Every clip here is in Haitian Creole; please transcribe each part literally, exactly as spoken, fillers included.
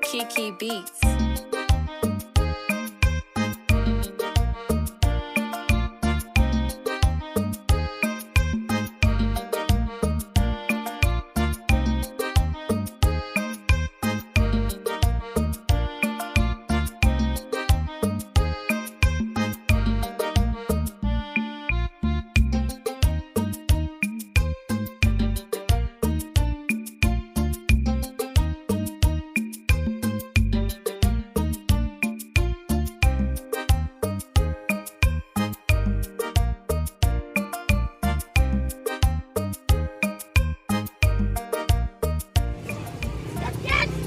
Kiki Beats.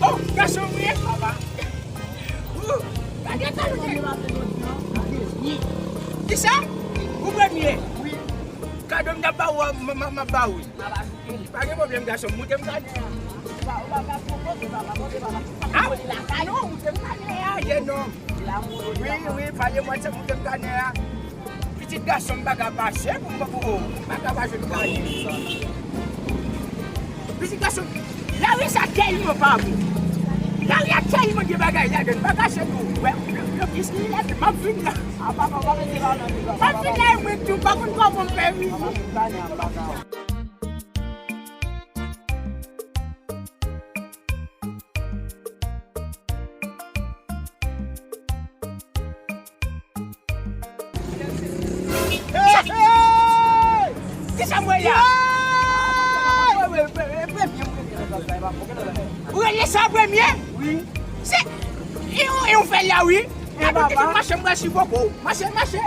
Oh, gason mwen, papa. Ou, gade kado. Kisa? Ou premye? Wi. Kado m t ap ba ou a, m, m, m ap ba ou. Pa gen pwoblèm, gason m, moute m kanè a. Ah, non, moute m kanè a, jennonm. Wi, wi, pale mwen se moute m kanè a. Pitit gason m pa ka mache pou m, pou, m pa ka mache pou m kanè. Pitit gason, lari sa tèlman pa bon. Lari a tèlman gen bagay ladan l, m pa kache pou ou. Wè, yo, yo, yo, m ap vin la. M ap vin la, mwen tou, pa konn kòman m fè vini. Kisa m wè la? Ou rele sa premye? Wi. Se, e ou, e ou fè la, wi. Gade ou te fin mache, m pral sivòke w. Mache, mache.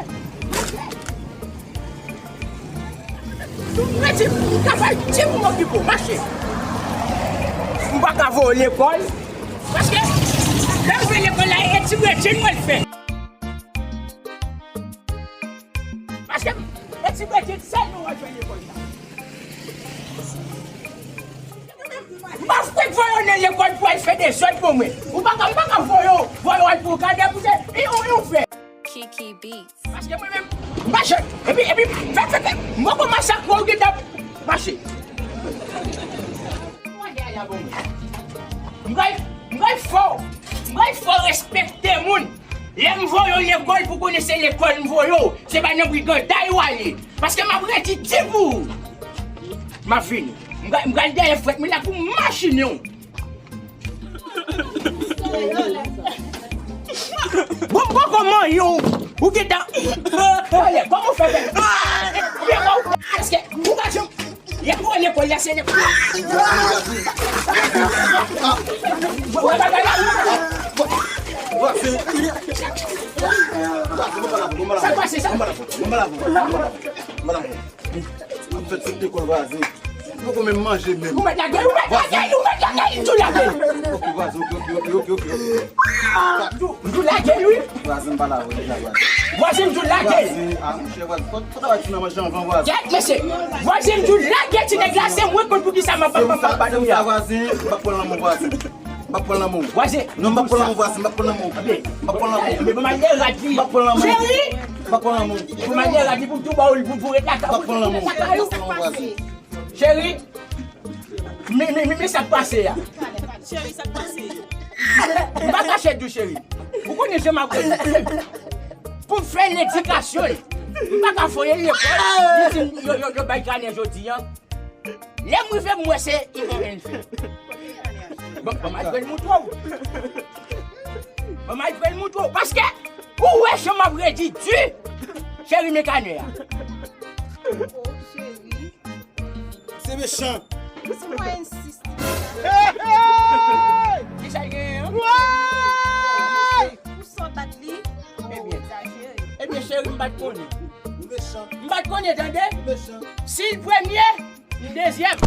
Mwen di, m ka fè ti pou m okipe w, mache. M pa ka voye w lekòl. Paske, lè m voye w lekòl la, e ti bredjin mwen fè. Paske, e ti bredjin sèl nou wè fè lekòl la. M pa fèk voye w nan lekòl pou al fè dezòd pou mwen. Ou pa ka, m pa ka voye w, voye w al pou gade pou se, e ou, e ou fè. Kiki Beats. Paske mwen menm, m pa jèn. Epi, epi, fè, fè, fè, m poko masakre w gentan mache. M pral, m pral fè w, m pral fè w respekte moun. Lè m voye w lekòl pou konnen se lekòl m voye w, se pa nan briganday w ale. Paske m ap redi di pou ou. M ap vini. M pral, m pral dèyè frèt mwen la pou m machinen w. Bon, m poko manyen w. Ou gentan. Kòman w fè fè? Eske ou pa janm. Lè pou lekòl la, se lekòl. Wè bagay la. Sa k pase, sa? Ap fè tout lekòl vwazen. Ou poko menm manje menm. Ou mèt lage l, ou mèt lage l, ou mèt lage l, m tou lage l. Ok, vwazen, ok, ok, ok, ok, ok. M tou lage l, wi. Vwazen, m pa la, vwazen, vwazen. Vwazen, m tou lage l. Vwazen, ah, monchè, vwazen. Fò, fò travay ti nan manje anvan, vwazen. Kèt, mesye. Vwazen, m tou lage ti nèg la, se mwen konn poukisa m ap, m ap, m ap, m ap ba nou ya. Vwazen, m pa pran lanmou, vwazen. M pa pran lanmou. Vwazen. Non, m pa pran lanmou, vwazen, m pa pran lanmou. M pa pran lanmou. Bon, m al lè rad li. M pa pran lanmou. Cheri. M pa pran lanmou. Bon, m al lè rad li pou tou ba ou l pou, pou ret lakay ou. M pa pran lanmou. M pa pran lanmou, vwazen. Cheri. Men, men, men, men sa k pase a. Cheri, sa k pase? M pa kache di w, cheri. Ou konnen jan m ap rele. Pou m fè ledikasyon l. M pa ka voye l lekòl. Li di m, yo, yo, yo bay kanè jodi a. Lè m rive, m wè se I O N fè. Bon, bon, m al jwenn mouton. Bon, m al jwenn mouton. Paske, ou wè jan m ap redi di. Cheri, men kanè a. Oh, cheri. Se mechan. Si mwen ensiste. Hey, hey! Kisa l genyen an? Woy! Pou sa w bat li, ou egzajere. Ebyen, cheri, m pa t konnen. Ou mechan. M pa t konnen, tande? Ou mechan. Si l premye, m dezyèm.